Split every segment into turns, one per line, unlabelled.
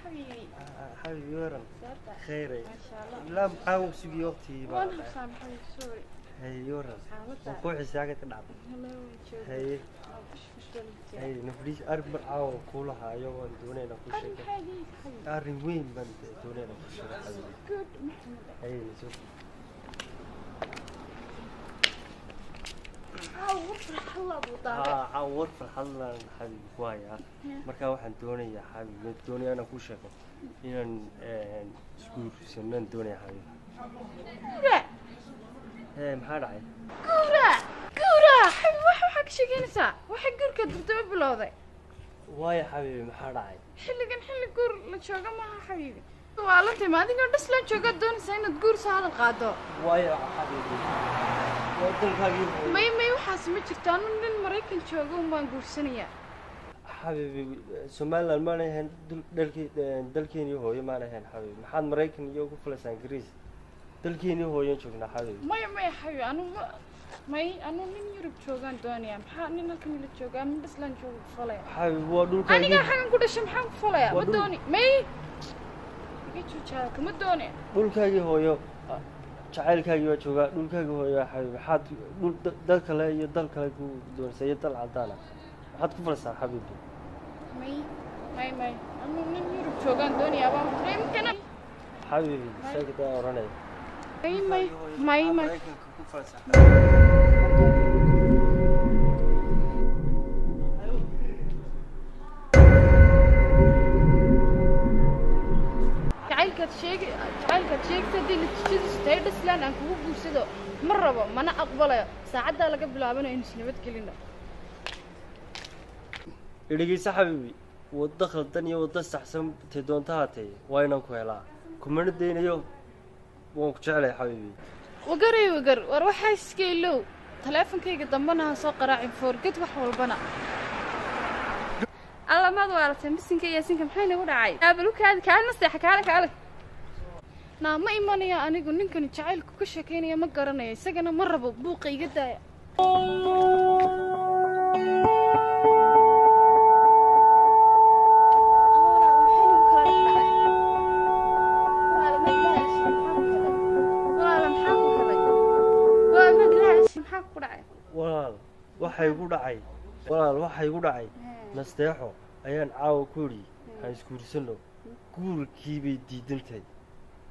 Xabiibi.
Xabiibi, waran?
Saarta.
Khayray.
Maasha Allah.
Ilaa maxaa sugiyey waqtigii baa?
Waan habsaamay, xabiibi, sorry.
Haye, waran?
Xaaladda.
Waan kuu xiisaaga ka dhacday.
Hello, waan joogaa.
Haye.
Waa bush bush baa lagu jiraa.
Haye, nafriis arrin mar caawa kuu lahaayo waan doonaya inaan kuu
Arrin
sheego.
maxaa idin xabiibi?
Arrin weyn baan doonaya inaan kuu sheego, xabiibi.
Good, Maxamed.
Haye, soo.
Caawa war farxad laa buu daabay.
Haa, caawa war farxad laan xabiibi ku hayaa. Marka waxaan doonayaa, xabiibi, doonayaa inaan kuu sheego inaan isguursanaan doonaya, xabiibi.
Guura.
Hee, maxaa dhacay?
Guura. Guura. Xabiibi, waxaa ka sheekeynaysaa? Waxay guurka dibdaba bilowday.
Waayo, xabiibi, maxaa dhacay?
Xilligan xilli guur la jooga maaha, xabiibi. Waa la timi adigoo dhaslan jooga doonaysaa inaad guur soo hadal qaado.
Waayo, xabiibi, waa dalkaagii hooyo.
May, may, waxaas ma jirto. Anu nin Maraykan jooga un baan guursanayaa.
Xabiibi, Somaliland maanay ahayn dhalkii dalkeenii hooyo maanay ahayn, xabiibi? Maxaad Maraykan iyo ugu filaysaa Ingiriis? Dalkeenii hooyan joognaa, xabiibi.
Maya, maya, xabiibi, anu ma may, anu nin Yurub joogaan doonaya. Maxaa nin halkan ila jooga ama dhaslan jooga ku falaya?
Xabiibi, waa dhulkaagii.
Anigaa xagan ku dhashay, maxaan ku falaya?
Waa
Ma dooni. May, iga joojaada, kama dooni.
Dhulkaagii hooyo, jacaylkaagii waa joogaa dhulkaagii hooyo, xabiibi. Maxaad dhul dal kale iyo dal kale ku doonaysaa iyo dal cadaan ah? Maxaad ku falaysaa, xabiibi?
May, may, may, anu nin Yurub joogaan doonaya baan imkana.
Xabiibi, sheekadaa oranaya.
May, may, may, may.
Maraykanka ku falaysaa?
Jacaylkaad sheegta haddii natiijadiisu tahay dhaslaan aan kugu guursado, ma rabo mana aqbalayo. Saacaddaa laga bilaabanayo inuu isnabadgelino.
Idhegeysa, xabiibi, waddo khaldan iyo waddo saxsan tay doonta haatee waa inaan ku helaa, kumana daynayo. Waan ku jeclahay, xabiibi.
Wagaray, wagar, war waxaa iska ilow. Taleefonkayga dambena ha soo qaraacin, forget wax walbana.
Alla, maad waalatay? Bisinka iyo yaasinka, maxay nagu dhacay? Aabalukaadi, kaale, nasteexa, kaale, kaale.
Naa, ma imanaya anigu. Ninkani jacaylku ka sheekaynaya ma garanayo, isagana ma rabo. Buuqa iga daaya.
Walaala, maxaa ku helay? Waa maad ilaahay, maxaa ku dhacay?
Walaal, waxay igu dhacay, walaal, waxay igu dhacay, Nasteexo ayaan caawa ku idhi ha isguursano, guurkii bay diidan tahay,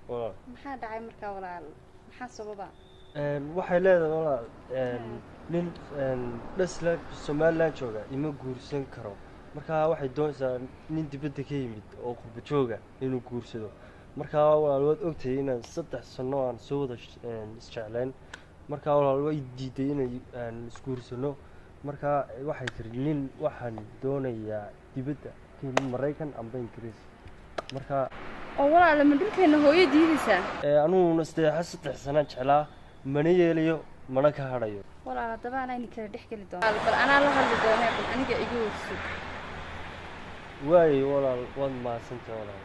walaal.
Maxaa dhacay markaa, walaal? Maxaa sababa?
Waxay leedahay, walaal, nin dhasla Somaliland jooga ima guursan karo. Markaa waxay doonaysaa nin dibadda ka yimid oo qurba jooga inuu guursado. Markaa, walaal, waad ogtahay inaan 3 sano aan soo wada isjeclayn. Markaa, walaal, way diiday inay isguursano. Markaa waxay tiri nin waxaan doonayaa dibadda ka yimid, Maraykan amba Ingiriis. Markaa
Oo walaala, ma dhulkeenna hooyo diidaysaa?
Anugu Nasteexa 3 sanaan jeclaa, mana yeelayo mana ka hadhayo.
Walaal, haddaba anaa idin kala dhex geli doona. Bal anaa la hadli doonee, bal aniga igu warsug.
Waayo, walaal, waad mahadsantahay, walaal.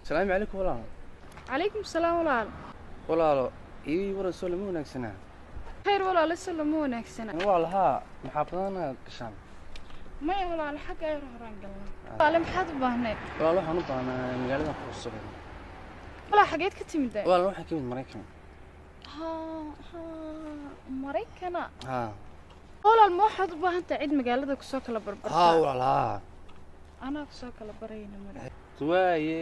Asalaamu calaykum, walaalo.
Calaykum salaam, walaal.
Walaalo, ii waran, soo lama wanaagsanaa?
Khayr, walaalo, se lama wanaagsana.
Walaal, haa, maxaa badanaad gashaan?
Maya, walaalo, xagga ayar horaan galna. Walaale, maxaad u baahneed?
Walaal, waxaan u baahnaa magaaladan ku cusub.
Walaa, xageed ka timid?
Walaal, waxaan ka yimid Maraykan.
Ha ha, Maraykana?
Haa.
Walaal, ma waxaad u baahan tahay cid magaalada kusoo kala barbartaa?
Haa, walaal, haa.
Anaa kusoo kala barayna mari.
Waaye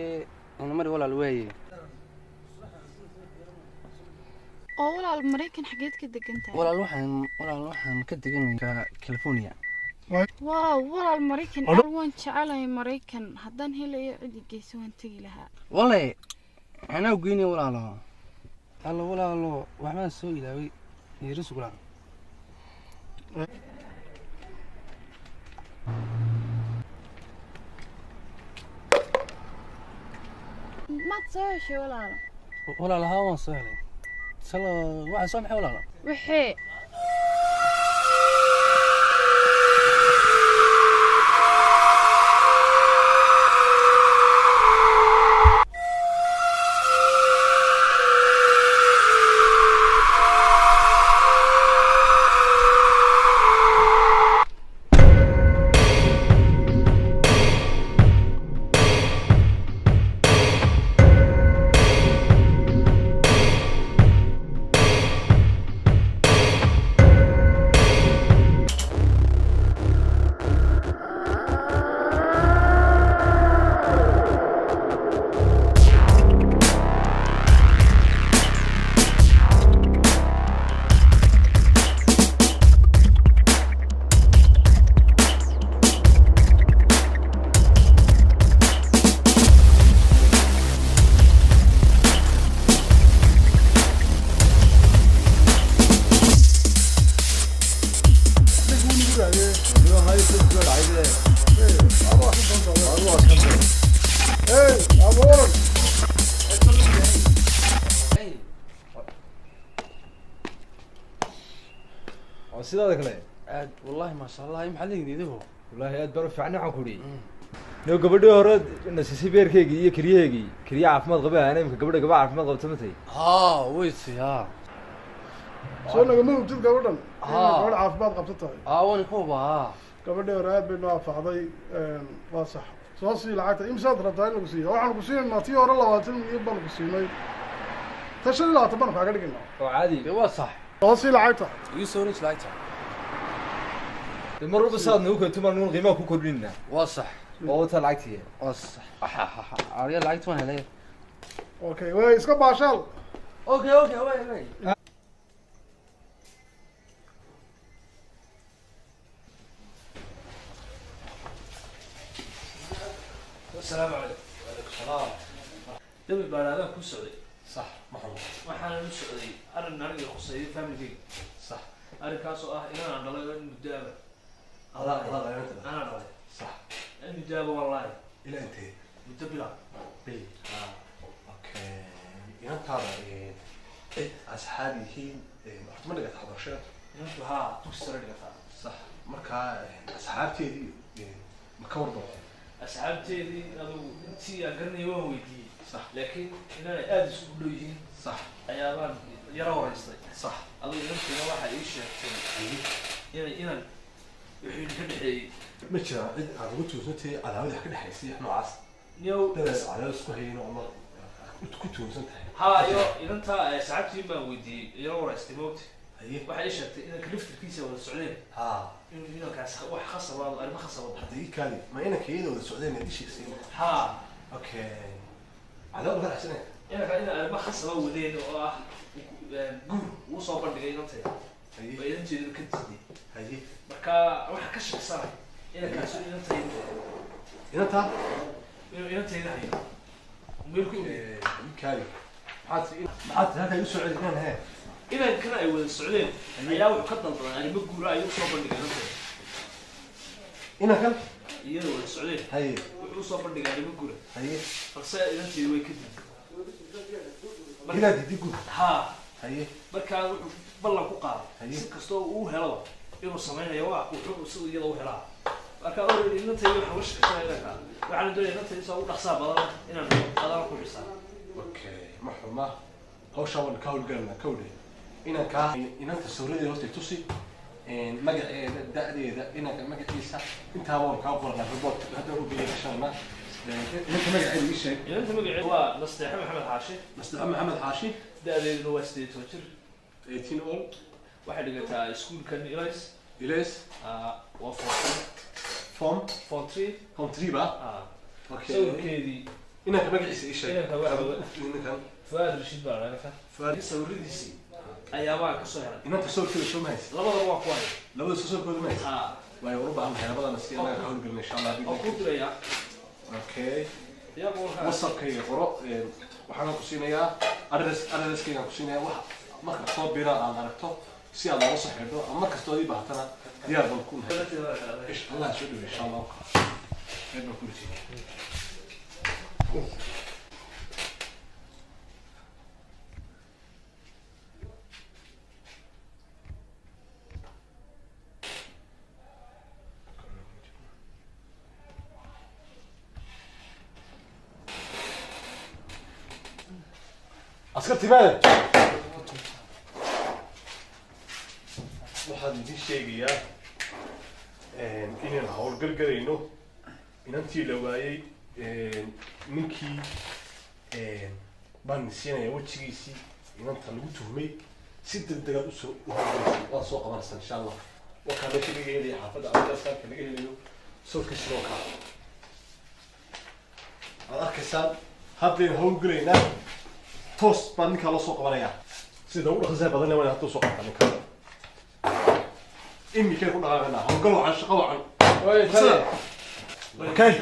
ina mari walaal, waaye.
Oo walaal, Maraykan xageed ka degan tahay?
Walaal, waxaan ka deganay California.
Waaw walaal, Maraykan al waan jecelahay. Maraykan haddaan helayo cid i geyso, waan tegi lahaa.
Walaal, anaa geynaya walaalo. Allo walaalo, waxbaan soo ilaaway, yiri suglaan.
Maad soo heshay walaalo?
Walaal, haa, waan soo helay. Salo waxaan soo maxay walaalo?
Waxee?
Oo sidaada kale.
Aad wallahi, maasha Allah, maxaad leeyihiin idigu?
Wallaahi aad baan u fiicnay. Waxaan ku idhi no, gabadhii hore nasisay beerkeygii iyo keliyaheygii, keliya caafimaad qaba ana imika gabadha gaba caafimaad qabta matay.
Haa, weysi, haa.
Soo nagama hubtid gabadhan inay
Haa.
gabadh caafimaad qabto tahay?
Haa, waan ku hubaa, haa.
Gabadhii hore aad bay noo anfacday, waa sax. Soo sii lacagta. Imsaad rabtaa in lagu siiyo? Waxaanu ku siinaynaa tii hore 20 milyan baanu ku siinay, ta 25 baanu kaaga dhigaynaa.
Oo caadi.
Dee waa sax.
Soo sii lacagta.
Ii soo wareej lacagta.
Dee mar walba saad nagu keento maan nuun qiimaha ku kordhinayna.
Waa sax.
Oo wata lacagtii.
Waa sax, arya, lacagta waan helay.
Okay, way iska baashaal.
Okay, way way.
Asalaamu calaykum.
Waalaikum salaam.
Dembi baadhaadaan kuu socday.
Sax, maxamed.
Waxaana u socday arrin aniga khuseeyo familigeyga.
Sax.
Arrinkaas oo ah inaan dhalay oo in muddo aba.
Adaa dhalay?
Anaa dhalay.
Sax.
In muddo aba wallaahi.
Ilaa intee?
Muddo bila.
Bil? Okay, inantaada cid asxaab yihiin horta ma dhigata waxbarashada?
Inantu haa, dugsi sare dhigataa.
Sax. Markaa asxaabteedii ma ka wardoonta?
Asxaabteedii adugu intii aan garanayay waan weydiiyey.
Sax.
Laakiin inaanay aada isugu dhow yihiin
Sax.
ayaabaan yara horeystay.
Sax.
Adugu inantiina waxaa ii sheegtay inay inan wixii ka dhexeeyey.
Ma jiraan cid aad ugu tuursantay cadaawad wax ka dhexaysay, wax noocaas?
Niyow.
Dad aad cadaawad isku hayeen oo ama ku tuursan tahay?
Haa, iyo inanta saxaabtiin baan weydiiyey, yara horeystay moogta.
Haye.
Waxay ii sheegtay inanka laftirkiisa wada socdeen.
Haa.
Inuu inankaas wax khasaba, arrimo khasaba.
Hadda ii kaali, ma inanka iyada wada socdeen inaad ii sheegsay?
Haa.
Okay, cadaawad ka dhexsanaya.
Inanka ina arrimo khasaba wadeen oo ah guur uu soo bandhigay inantayda.
Haye.
Ba inanteeduna ka diiday.
Haye.
Marka waxaa ka shaqsanay inankaas inantayda.
Inantaa.
Inuu inantayda hayo meel ku ogey.
Ii kaali, maxaad halkaa igu soo celi inaan hee?
Inankana ay wada socdeen ayaa wuxuu ka dalbaday arrimo guura ayuu usoo bandhigay inantayda.
Inankan.
Iyada wada socdeen.
Haye.
Wuxuu usoo bandhigay arrimo guura.
Haye.
Balse inantayda way ka diiday.
Inaad diiday guur?
Haa.
Haye.
Markaa wuxuu ballan ku qaaday
Haye.
si kastoo uu helaba inuu samaynayo waa wuxuu siduu iyada u helaa. Marka already inantayda waxaan uga shaqaysanaya inanka, waxaana doonaya inantayda isoo u dhaqsaa badan inaan adana ku xisaab.
Okay, ma xuma, hawshaa waan ka howlgalnaa kawdhe. Inankaa inanta sawiradeeda horta i tusi, magaceeda, da'deeda, inanka magaciisa, intaaba waan kaa qoranaa report hadda u geeya gashanana. Inanta magaceeda ii sheeg.
Inanta magaceedu waa Nasteexo Maxamed Xaashi.
Nasteexo Maxamed Xaashi.
Da'deeduna waa 18 jir.
18 old.
Waxay dhigataa iskuulkan Ilays.
Ilays.
Waa 4.
Form
Form 3.
Form 3 ba.
Ah.
Okay.
Sawirkeedii.
Inanka magaciisa ii sheeg.
Inanka waxa
Inankan
Fuaad Rashiid baa la inanka.
Fuaad.
Sawiradiisii ayaabaa ka soo helay.
Inanta sawirkeeda soo mahaysa.
Labadaba waa ku haya.
Labada soo sawirkooda mahaysa.
Ah.
Waayo u baahan nahay labadana si annaga ka howlgelina insha Allah.
Oo ku diraya.
Okay.
Yaa boqolka.
WhatsAppkayga qoro, waxaan ku siinayaa addresskaygaan ku siinayaa, wax marka soo bira aad aragto si aad noola soo xidho ama markastoo ii baahatana diyaar baan ku nahay. Ish Allah soo dhaweey insha Allah. Khayr baan ku rajeynayaa. Askartii maade, waxaan idin sheegayaa inaan howlgal galayno. Inantii la waayey, ninkii baan siinaya wejigiisii inanta lagu tuhmay, si degdegaad usoo u howlgalaysa, waad soo qabanaysaa insha Allah. Wakaa meesha laga helaya, xaafadda abdasaarka laga helayo, sawirkiisina wakaa aad arkaysaan. Haddaynu howlgalaynaa, toos baan ninkaa loo soo qabanayaa sida ugu dhaqsaha badan. Waa hadda soo qabtaa ninka, imikay ku dhaqaaqanaa. Howlgal wacan, shaqo wacan. Okay.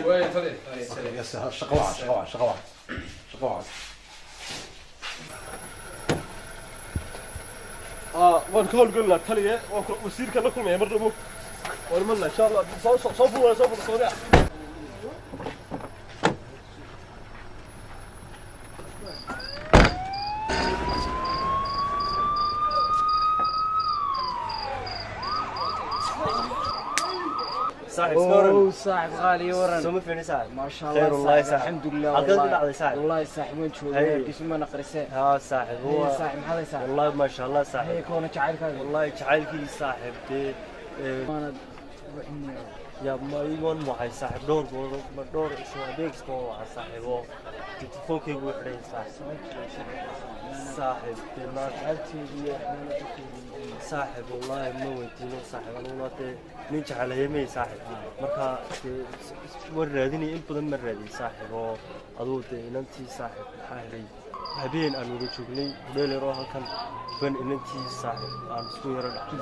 Yes, shaqo wacan, shaqo wacan, shaqo wacan, shaqo wacan. Waan ka howlgelinaa taliye, waan wasiirka la kulmaya mar dhow, waan imanaa insha Allah. Soo soo soo fuula, soo fuula, soo riix.
صاحب سكورن.
أوه صاحب غالي ورن.
سو ما فيني صاحب.
ما شاء
خير
الله.
والله
صاحب.
صاحب.
الحمد لله.
halkaad ku dhacday صاحب؟
والله صاحب وين
هي.
joogay kisma naqrisee.
ها صاحب. هو
هي صاحب maxaa صاحب؟
والله ما شاء الله صاحب.
هي koona jacaylkaaga.
والله jacaylkii صاحب dee
maanad ruuxinaya.
Ya ma igoon waxay saaxiib dhowr goor ma dhowr isoo adeeg iskoo waxa saaxiib oo telefoonkaygu wuu xidhan saaxiib, saaxiib dee maanta
Jacaylkeedii waxmeelo.
Saaxiib wallaahi ma weydiino saaxiib, aniguna dee nin jecel saaxiib, marka dee waan raadinaya, in badan ma raadin saaxiib, oo aduu dee inantii saaxiib maxaa helay, habeen aan wada joognay hudheel yaroo halkan ban inantii saaxiib aan isku yaro dhacay.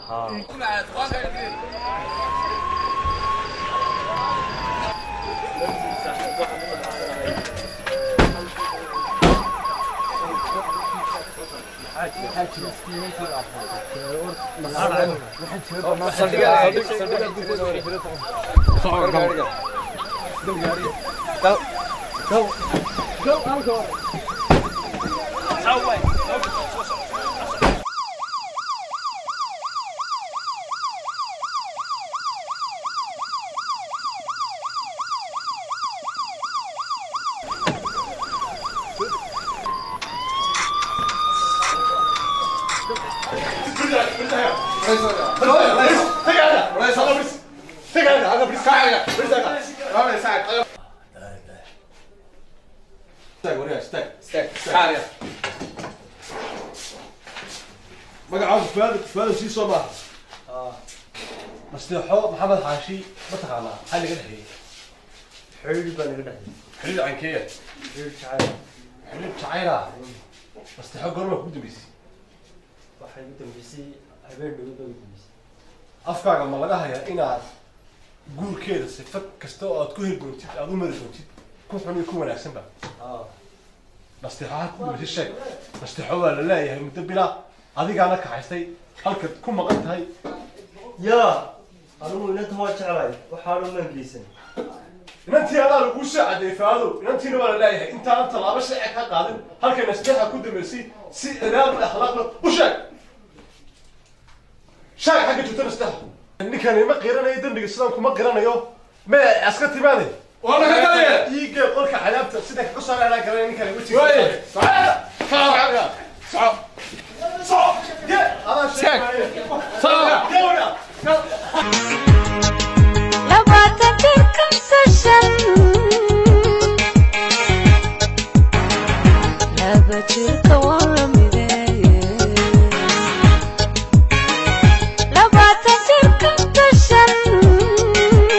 Haa.
Magacaagu Fuaad, Fuaad sii soo maaha? Nasteexo Maxamed Xaashi ma taqaanaa? Maxaa laga dhexeeyey?
Xiriir baa naga dhexeeyey.
Xiriir cankeeya?
Xiriir jacayl.
Xiriir jacayla. Nasteexo goorma kugu dambeysay?
Waxay ugu dambeysay habeen dhow baa ugu dambeysay.
Afkaaga ma laga hayaa inaad guurkeeda sifad kasta oo aad ku heli doontid aad u mari doontid, ku xun iyo ku wanaagsanba?
Haa.
Nasteexo halka ku dambeysay sheeg. Nasteexo waa la leeyahay muddo bilaa adigaana kaxaystay, halkaad ku maqan tahay.
Yaa anigu inanta waa jeclahay, waxaanu maan geysan.
Inantii adaa laguu soo cadeeyey Faadow, inantiina waa la leeyahay. Intaan tallaabo sharci ka qaadin, halkay nasteexa ku dambeysay si adaab iyo akhlaaqna u sheeg. Sheeg xagga joogta nasteexa. Ninkani ma qiranayo dembiga, sidaan kuma qiranayo. Me aska timaade.
Waa laga galaya.
Iigee qolka cadaabta sida kaga saarayna garanay ninkani wejiga.
Waaye. Soco. Soco.
Soco. Gee, adaa
Sheeg.
sheegaya.
Soco.
Gee wada.
20 jir 5 5, laba jirka waa la mideeye. 20 jir 5 5.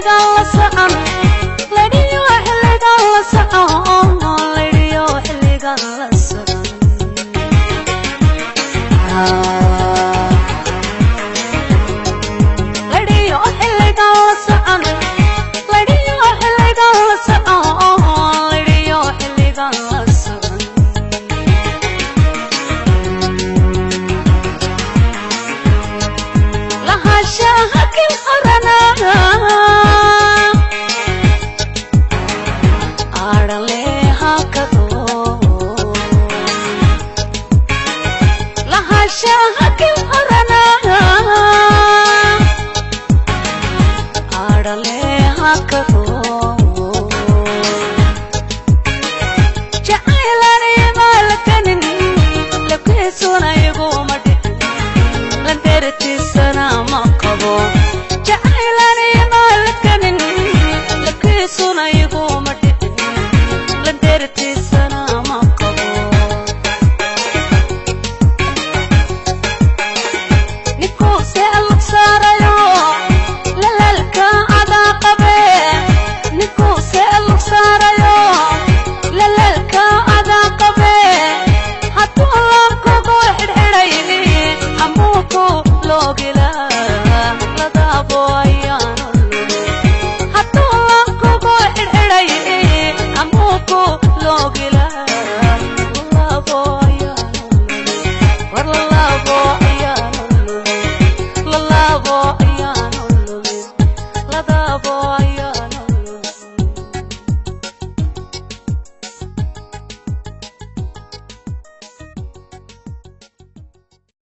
Xilligan la socon ladhiyo, xilligan la socon ladhiyo, xilligan la socon ladhiyo, xilligan la socon ladhiyo, xilligan la socon ladhiyo, xilligan la socon. Lahaanshaha kin horana araleha kado, lahaanshaha kin horana araleha kado. Jacaylani maalkanin labkiisuna iguma dhicin, landertiisana ma qabo. Jacaylani maalkanin labkiisuna iguma dhicin, landertiisana ma qabo. Ninkuu se lug saarayo lalaalka adaa qabe, ninkuu se lug saarayo lalaalka adaa qabe, hadduu laabkugu xidhxidhay xamuuku loogila.